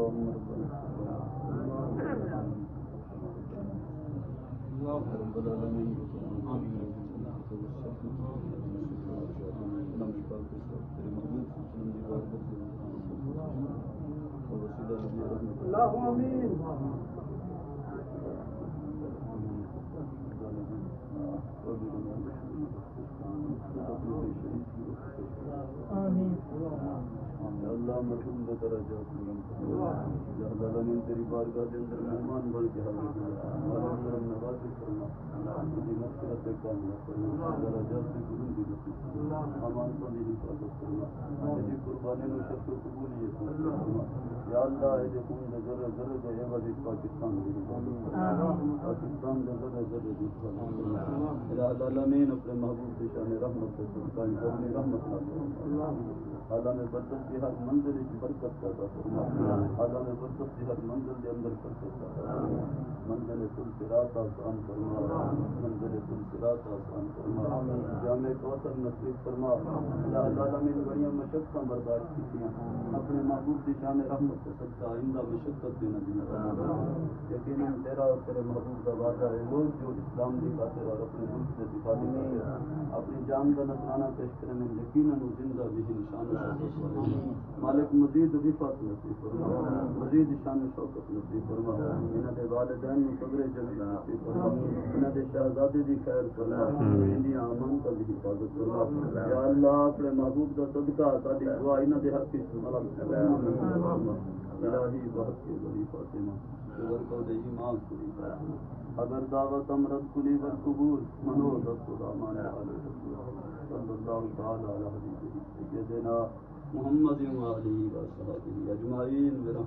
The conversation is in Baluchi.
اللهم ربنا اللهم رب العالمين. آمين. اللهم آمين. آمین. یا اللہ، مرحوم دے درجات بلند فرما۔ یا اللہ العالمین، تیری بارگاہ دے اندر مہمان بن کے حاضر ہیں۔ ہمارا کرم نوازی فرما۔ تیری مغفرت کاملہ فرما۔ درجات بلندی نصیب فرما۔ امانتاں دی حفاظت فرما۔ تیری قربانی نو شکر قبولیت نصیب فرما۔ یا اللہ، اے دے خون دے ذرہ ذرہ دے عوض اچ پاکستان دی حفاظت فرما۔ آمین۔ پاکستان دے ذرہ ذرہ دے حفاظت فرما۔ الہ العالمین، اپنے محبوب دی شان رحمت دے صدقہ اپنی رحمت نازل فرما۔ عالم برزخ دی ہر منزل اچ برکت پیدا فرما۔ عالم برزخ دی ہر منزل دے اندر برکت پیدا فرما۔ منزل پل صراط آسان فرما۔ منزل پل صراط آسان فرما۔ جام کوثر نصیب فرما۔ الہ العالمین، بڑیاں مشقتاں برداشت کیتیاں۔ اپنے محبوب دی شان رحمت دے صدقہ آئندہ مشقت بھی نہ دینا۔ یقیناً تیرا اور تیرے محبوب دا وعدہ ہے، لوگ جو اسلام دی خاطر اور اپنے ملک دے دفاع دی خاطر اپنی جان دا نذرانہ پیش کرن، یقیناً وہ زندہ بھی ہیں، شان و شوکت والے ہیں۔ مالک، مزید رفعت نصیب فرما، مزید شان و شوکت نصیب فرما۔ انہاں دے والدین نوں صبر جمیل نصیب فرما۔ انہاں دے شہزادے دی خیر فرما۔ آمین۔ انہاں دی امانتاں دی حفاظت فرما۔ یا اللہ، اپنے محبوب دا صدقہ ساڈی دعا انہاں دے حق وچ ملک قبول نصیب فرما۔ الہی، بحق ذی فاطمہ، بقول ایمان کلی فاطمہ۔ اگر دعوت امرد کلی بر قبول، منو دست و دامان آل رسول۔ صلی اللہ تعالی علی حبیبہ سیدنا محمد و آلہ و صحبہ اجمعین۔